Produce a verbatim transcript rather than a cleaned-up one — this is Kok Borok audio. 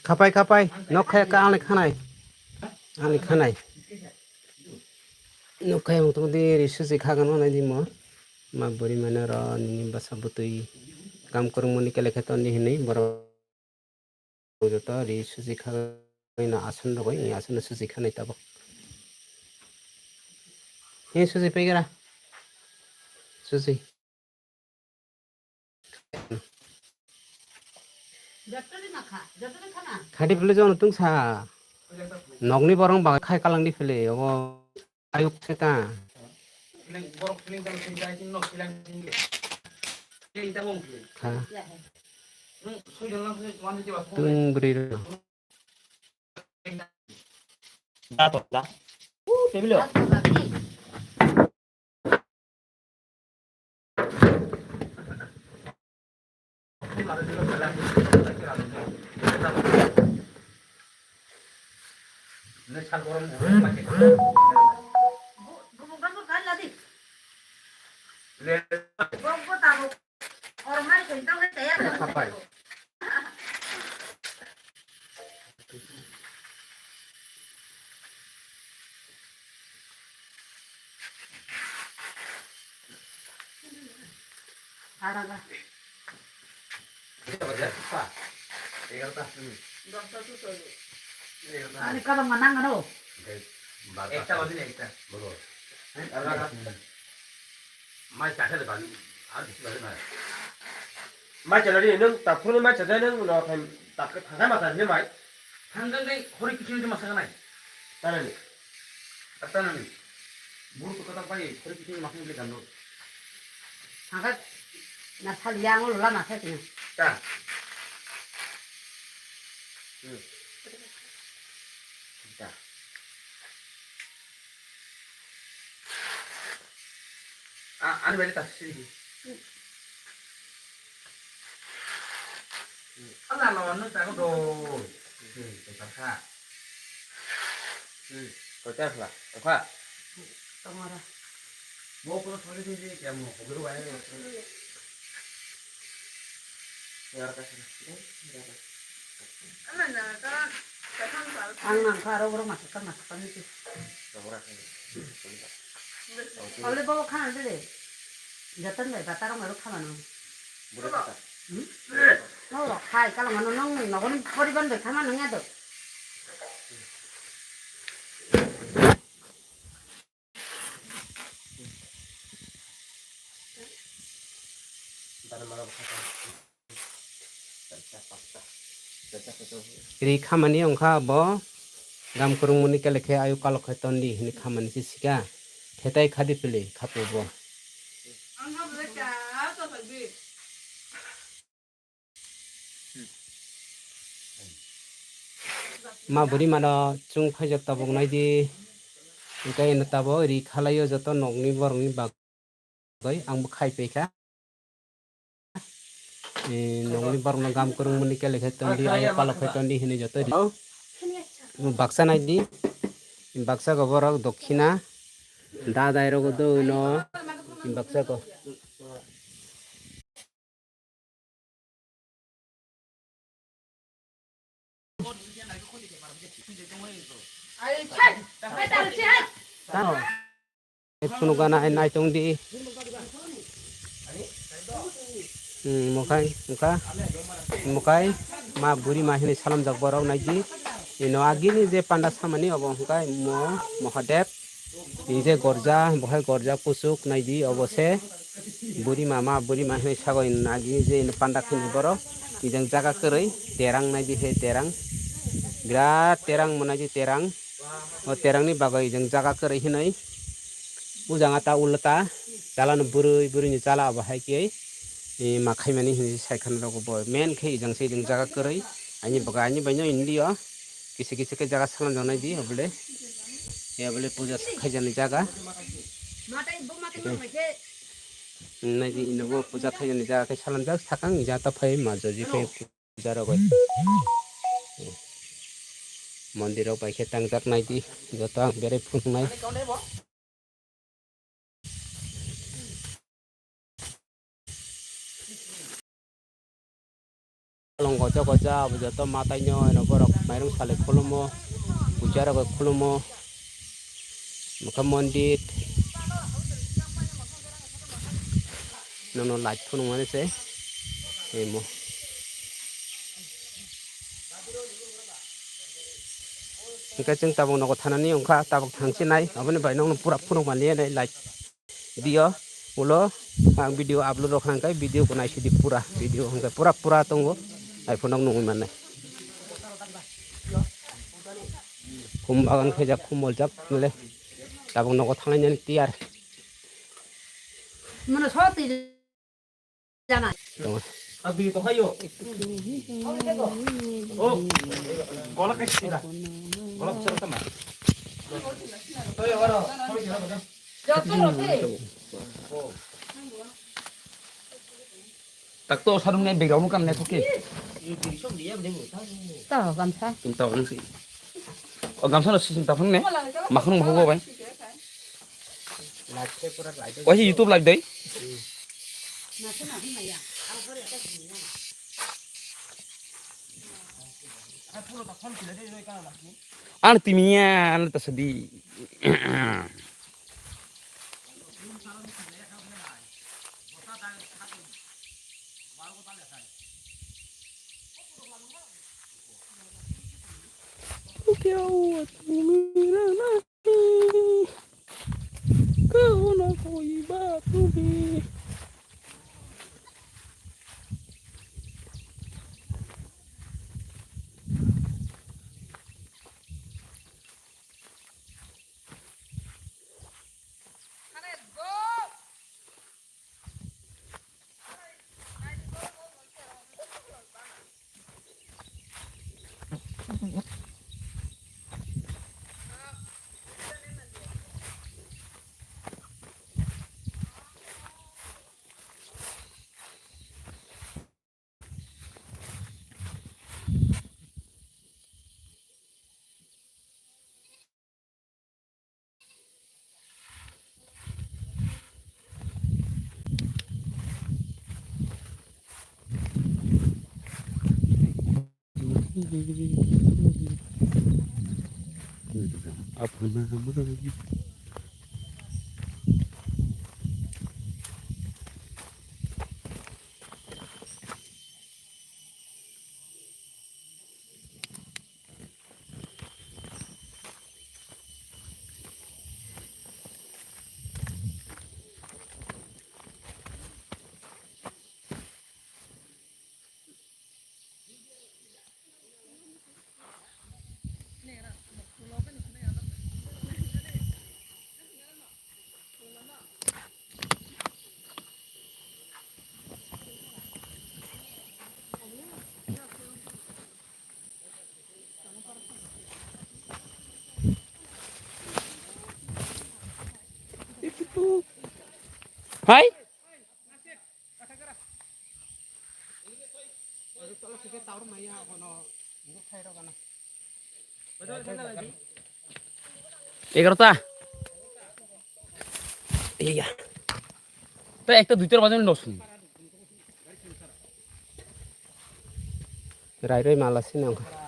Khapai, khapai, nok khe ka ani khanai. Ani khanai. Nok khe ang tong di ri susi khagan nai di mo. Ma buri mane ro nini basa butui kam kwrwng mani kele khe ton di hinui borok. Joto ri susi kha na asan rogoi, ni asan susi kha nai tabok. He susi pegera. Susi. Khadi pele jon tung sa. Nokni borong ba khai kalang di pele obo. Ayuk seta. Kha. Tung beri ro. Araga. Egarota. Hmm. Dosta tu soi. Egarota. Ani kadang manang ano. Ekta baje na ekta. Bolo. Araga. Mai chakhe de bani. Ar bisi baje na. Mai chalari nung tak phone mai chajai nung no tham tak thangkai mata ni mai. Thangkai dei hori kiching de masa kanai. Tanani. Tanani. Buru tu kata pai hori kiching masa ni gando. Thangkai na sal yang lo la na sa kina. Ta. Hmm. Ta. Ah, ani bari tak sini. Ala lawan no tak do. Hmm, tak ha. Hmm, tak ha. Oka. Tamara. Bo pura thori sini kamu. Obiru bai. Ang nang kha aro borok masuk kan masuk kan itu. Oleh bawa khana deh. Jatan deh, batarong baru khana nang. Hmm? Oh, hai kalau mana nang nang poriban deh khana nang ya tuh. Ri khamani wngkha abo gam kwrwngmani kele khe ayuk kalok khai tondi hwnwi khamani se sika khetai khadi pili khapu bo. Ma buri mano chwng phaijak tabuk naidi. Hwnkhe eno tabuk ri khalaio joto nokni borokni bagwi angbo khai paikha. Eh, nokni borokno gam kwrwngmani kele khe tondi, ayuk palok khai tondi hinwi joto ri. Baksa naidi. Baksa go borok dokhina. Da dai rogo do ino. Baksa go. Tano. Phunukgana hai naitung di. Hmm, mukhai, mukhai, mukhai, ma buri ma hinwi salamjak borok naidi. Ino agini je panda samani obo hwnkhe mo Mahadev. Ni je gorja, bohai gorja kuchuk naidi obo se. Buri mama, buri ma hinwi sago nagi je ino panda khini borok. Nijang jaga kwrwi, terang naidi he terang. Birat terang mo naidi terang. O terang ni bagwi jang jaga kwrwi hinwi. Bujang ata ulta, chala no bwrwi, bwrwi ni chala abo hai khe. E, ma khaimani hinwi sai khana rok bo. Men khe ijang se ijang jaga kwrwi. Ani baga, ani baino indio. Kisa kisa khe jaga salamjak nai di, obole. E, obole puja khaijani jaga. Nai di, ino bo puja khaijani jaga khe salamjak, sakang ija ta phai ma joji phai puja rok bai. Mondir rok bai khe tangjak nai di, joto ang berai phunuknai. Long goja goja abo joto matai no eno borok mairung salai khulumo, puja rok khulumo, mokhe mondir. Nono light phunukmani se emo. Hwnkhe chwng tabuk nogo thanani wngkha, tabuk thangsinai, aboni bai nokno pura phunukmani nai light. Video ulo ang video upload rok hwnkhe video bo naisidi pura video hwnkhe pura pura tongo, naiphunuk nungwi mannai. Khum bagan khaijak, khum moljak, mele tabuk nogo thanglainani tiyar. Mano soti jana. Tongo. Abi to hayo. Oh. Golak kaisa sida. Golak sida tama. Toyo oro. Tak to sarung ne background kan ne thoke. Ta gamsa. Tum ta gamsi. O gamsa no sisim ta phang ne. Makhon mahu bai. Wahi YouTube live dai. Ano timiya ano tasadi. Kau nak kau iba tu bi. Hai? Egarota. Iya. Tei ekta duita bajan dos. Rai rai mala sini ang.